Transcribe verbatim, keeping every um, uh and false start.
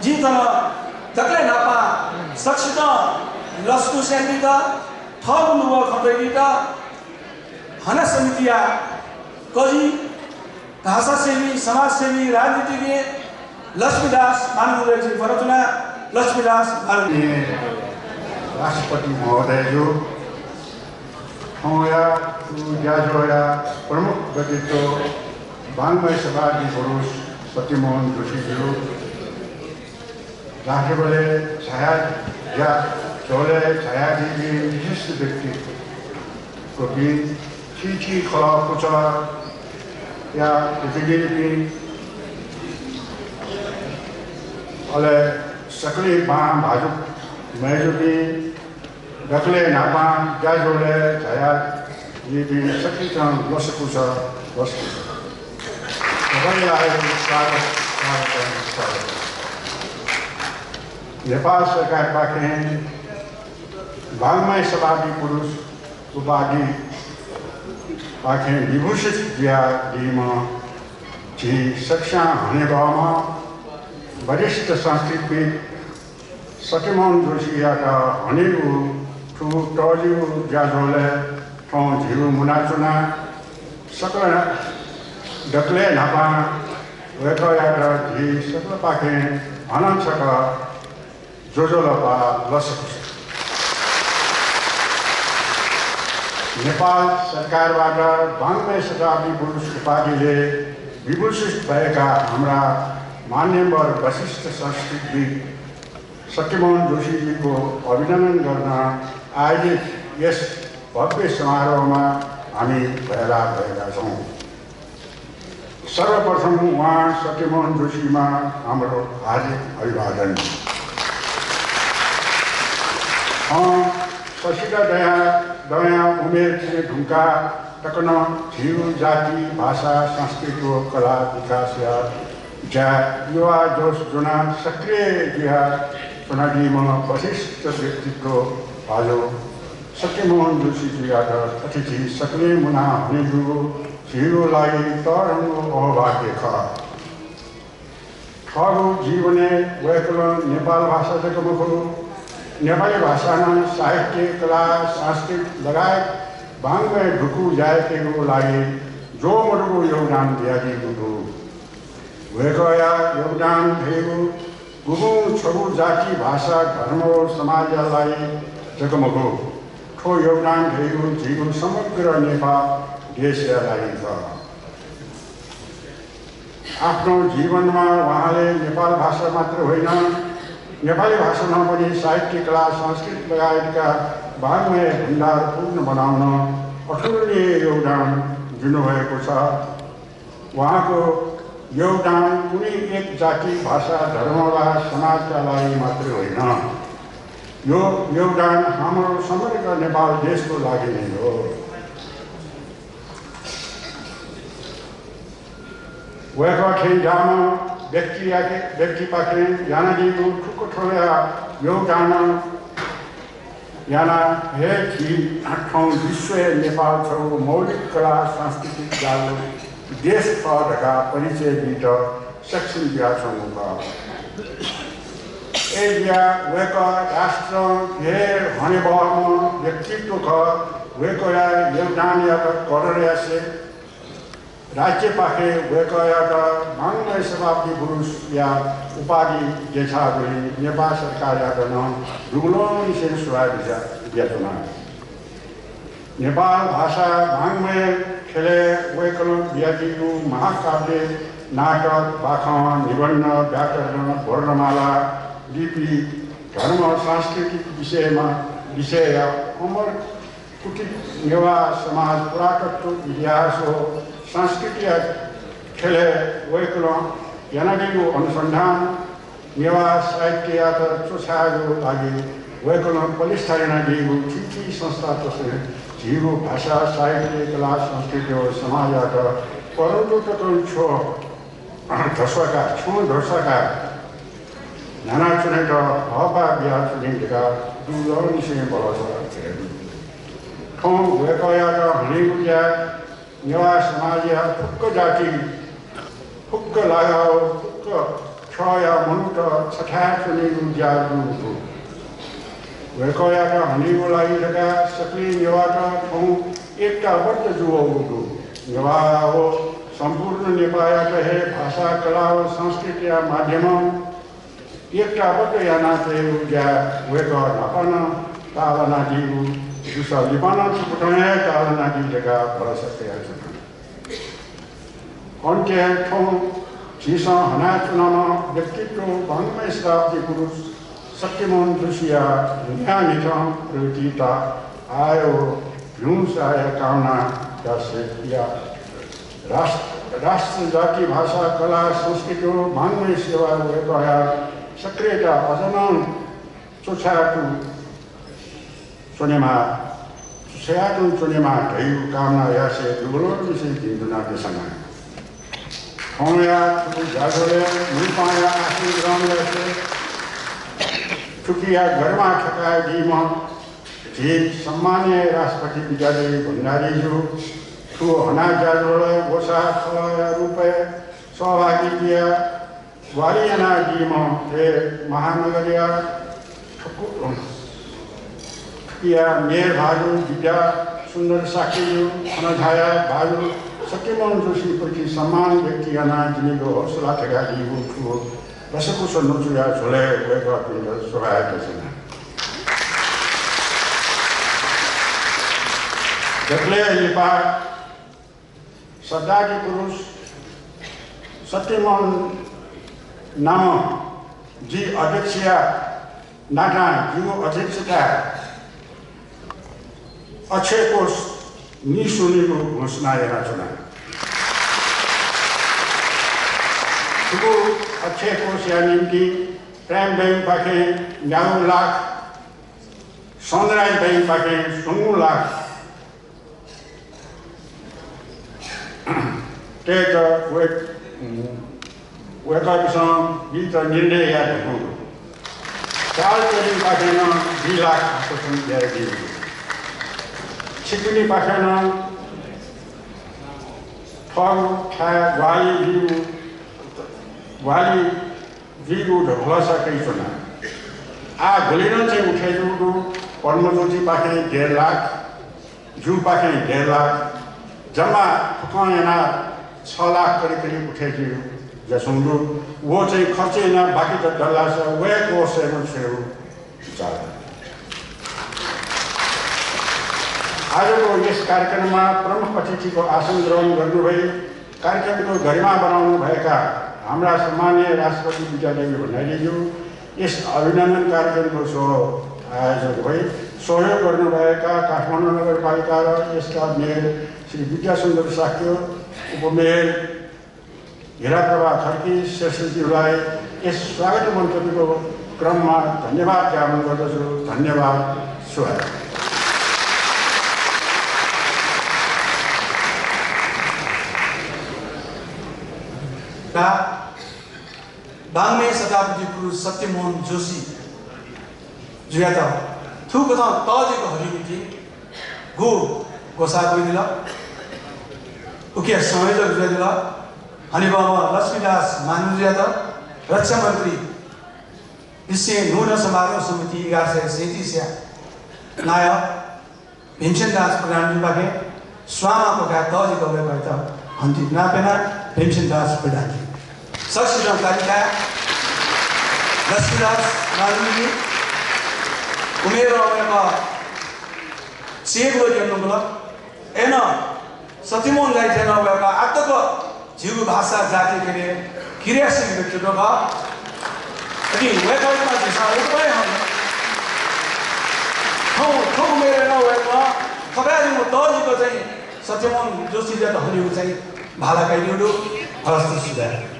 जिं थन दकलय् न्हापां सकसितं लसकुस यानादीत, थःगु नुगः खँ तयादीत हना समितिया कजि, भाषासेवी, समाजसेवी, राजनीतिज्ञ लक्ष्मीदास मानगुरुयात जिं फ्वनाच्वना। लक्ष्मीदास मानगुरु। राष्ट्रपति महोदयजु, थौंया थ्व ज्याझ्वःया प्रमुख व्यक्तित्व वाङ्मय सभापति पुरुष सत्यमोहन जोशीजु, राष्ट्रबलय् झाया, ज्याझ्वलय् झायादीपिं विशिष्ट व्यक्तित्वपिं, थीथी खलः पुचःया प्रतिनिधिपिं, अले सकलें बां भाजु मय्जुपिं, दकलय् न्हापां ज्याझ्वलय् झायादीपिं सकसितं लसकुस, लसकुस। तपाईँलाई स्वागत, स्वागत, स्वागत। नेपाल सरकारपाखें वाङ्मय सभापति पुरुष उपाधिपाखें विभूषित जुयादीम्ह झी सकसियां हनेबहःम्ह वरिष्ठ संस्कृतिविद् सत्यमोहन जोशीयात हनेगु थ्व तःजिगु ज्याझ्वलय् थौं झीगु मुनाच्वना। सकल दकलय् न्हापां वय्कःयात झी सकलपाखें हानं छकः ज्वजलपा, लसकुस। नेपाल सरकारबाट वाङ्मय शताब्दी पुरस्कार उपाधिले विभूषित भएका हाम्रा मान्यवर वरिष्ठ संस्कृतिविद् सत्यमोहन जोशीजीको अभिनन्दन गर्न आयोजित यस भव्य समारोहमा हामी भेला भएका छौँ। सर्वप्रथम उहाँ सत्यमोहन जोशीमा हाम्रो हार्दिक अभिवादन। अँ, शशिका दया, दया उमेर थें धुंका तक नं झीगु जाति, भाषा, संस्कृति व कला विकासया ज्या युवा जोस ज्वनाः सक्रिय जुया च्वनादीम्ह वरिष्ठ व्यक्तित्व भाजु सत्यमोहन जोशीजुयात अतिथि सकलें मुनाः हनेदुगु झीगु लागि तःधंगु अहोभाग्य खः। थःगु जीवनय् वय्कलं नेपाल भाषा जक मखु, नेपाली भाषां नं साहित्य, कला, संस्कृति लगायत वाङ्मय दुगु ज्याय् तयेगु लागि ज्वःमदुगु योगदान बियादीगु दु। वय्कःया योगदान धइगु गुगुं छगू जाति, भाषा, धर्म व समाजया लागि जक मखु, थ्व योगदान धइगु झीगु समग्र नेपाल देशया लागि खः। आफ्नो जीवनमा उहाँले नेपाल भाषा मात्र होइन, नेपाली भाषां नं पनि साहित्य, कला, संस्कृति लगायतका वाङ्मय भण्डार पूर्ण बनाउन अतुलनीय योगदान दिनुभएको छ। उहाँको योगदान कुनै एक जाति, भाषा, धर्म वा समाजका लागि मात्रै होइन। यो योगदान हाम्रो समग्र नेपाल देशको लागि नै हो। वय्कः थें ज्याःम्ह व्यक्तियाके, व्यक्तिपाखें यानादीगु थुकथंया योगदानं यानाः हे झी थौं विश्वय् नेपाल छगू मौलिक कला सांस्कृतिक जालु देश खः धकाः परिचय बीत सक्षम जुयाच्वंगु खः। अय्जुयाः वय्कः राष्ट्रं हे हनेबहःम्ह व्यक्तित्व खः। वय्कःया योगदानयात कदर यासें राज्यपाखें वय्कःयात वाङ्मय शताब्दी पुरुषया उपाधि देछाःगुलिं नेपाल सरकारयात नं दुनुगलंनिसें सुभाय् बिया, बियाच्वना। नेपाल भाषा वाङ्मय ख्यलय् वय्कलं बियादीगु महाकाव्य, नाटक, बाखं, निबन्ध, व्याकरण, वर्णमाला, लिपि, धर्म, सांस्कृतिक विषयमा, विषयया अमर कुथित नेवाः समाज, पुरातत्व, इतिहास व संस्कृतिया ख्यलय् वय्कलं यानादीगु अनुसन्धान, नेवाः साहित्ययात च्वछायेगु लागि वय्कलं प्रतिष्ठा यानादीगु थीथी संस्थातय्सं झीगु भाषा, साहित्य, कला, संस्कृति व समाजयात परन्तु तकं छ्वः धस्वाकाः, छ्वं धस्वाकाः न्ह्यानाच्वनेत हःपाः बियाच्वनी धकाः दुनुगलंनिसें भलसा धयादी। थौं वय्कःयात हनेगु ज्याय् नेवाः समाजया फुक्क जाति, फुक्क लागाव, फुक्क थ्वया मनूत छथाय् च्वनेगु ज्या जूगु दु। वय्कःयात हनेगु लागि धकाः सकलें नेवाःत थौं एकताबद्ध जुवःगु दु। नेवाः व सम्पूर्ण नेपाःयात हे भाषा, कला व संस्कृतिया माध्यमं एकताबद्ध याना तयेगु ज्या वय्कः न्हापा नं ताःलानादीगु दुसा लिपा नं थुकथं हे ताःलानादी धकाः भलसा कयाच्वना। अन्त्यय् थौं झीसं हनाच्वनाम्ह व्यक्तित्व वाङ्मय शताब्दी पुरुष शक्तिमोहन जोशीया न्हियान्हिथं प्रगतियात आय व भ्युंसाया कामना यासेया राष्ट्र, राष्ट्र, जाति, भाषा, कला, संस्कृति व वाङ्मय सेवा वय्कःया सक्रियता अझ नं च्वछाय् तुं च्वनेमा, च्वछाय् तुं च्वनेमा धइगु कामना यासें दुगुलंनिसें भिन्तुना देछाना। थौंया थुगु ज्याझ्वलय् मुइपांया आसन ग्रहण यासें थुकिया गरिमा थकाय् दीम्ह झी सम्माननीय राष्ट्रपति विद्यादेवी भण्डारीजु थ्व हना ज्याझ्वलय् ग्वसाः खलःया रूपय् सहभागी जुया ग्वाहालि यानादीम्ह हे महानगरया थुकु-, थुकिया मेयर भाजु विद्या सुन्दर शाक्यजु, थन झाया भाजु शक्तिमोहन जोशी प्रति सम्मान व्यक्त यानाः जिमिगु हौसला थकादीगु थ्व लसकुस न्वचुया झ्वलय् वय्कःपिन्त सुभाय् देछाना। दकलय् लिपा शताब्दी पुरुष शक्तिमोहन नामं जि अध्यक्षया नातां जिगु अध्यक्षताय् अक्षय कोष नीस्वनेगु घोषणा यानाच्वना। थुगु अक्षय कोषया निंतिं प्राइम बैंकपाखें न्यागू लाख, सनराइज बैंकपाखें स्वंगू लाख, तयेत वय्-, वय्कःपिन्सं बीत निर्णय याये धुंकूगु। चाल ट्रेडिङपाखें नं दुई लाख आकर्षण याये धुंकूगु। छिकपिनिपाखें नं थःगु थाय् ग्वाहालि बीगु, ग्वाहालि जुइगु भलसा कयाच्वना। आः गुलिं नं चाहिँ उठे जूगु दु, पद्मज्योतिपाखें डेढ लाख, जिगुपाखें डेढ लाख, जम्मा फुक्कं यानाः छ लाख करिब करिब उठे जुइगु जुयाच्वंगु दु। व चाहिँ खर्च यानाः बाकी दत धाःसा वय् कोषय् नं छ्वयेगु विचार। आजको यस कार्यक्रममा प्रमुख अतिथिको आसन ग्रहण गर्नुभई कार्यक्रमको गरिमा बढाउनुभएका हाम्रा सम्माननीय राष्ट्रपति विद्यादेवी भण्डारीज्यू, यस अभिनन्दन कार्यक्रमको सह आयोजक भई सहयोग गर्नुभएका काठमाडौँ नगरपालिका र यसका मेयर श्री विद्यासुन्दर शाक्य, उपमेयर हिराप्रभा खड्गी श्रेष्ठज्यूलाई यस स्वागत मन्तव्यको क्रममा धन्यवाद ज्ञापन गर्दछु। धन्यवाद, सुभाय्। वाङ्मय शताब्दी पुरुष शक्तिमोहन जोशी जुयात थुकथं तःजिक हलिगु निंतिं गु ग्वसाः ब्वयादिल, उकिया संयोजक जुयादिल हनेबहःम्ह लक्ष्मीदास मानजुयात रक्षा मन्त्री निश्चय न्हूदँ समारोह समिति एघार सय सैँतिसया नायः भीमसेन दास प्रधानजुपाखें स्वांमा क्वखाय् तःजिक वय्कःयात हन्ति नापय्ना। भीमसेन दास प्रधानजु। सकसितं ताली काये। लक्ष्मीदास मानजुं उमेरं वय्कः सेगुलो क्यंगुल। अय्नं शक्तिमोहन दाइ थें नं वय्कः आःतक झीगु भाषा जाति खँय् किर्या सीगु व्यक्तित्व खः। अले वय्कःयात झीसं उपाय हं। थौं थ्व उमेरय् नं वय्कलं थपाय् जूगु तःजिक चाहिँ शक्तिमोहन जोशीजुयात हनेगु चाहिँ भाला कयादीगु दु। हस्त सुझाव।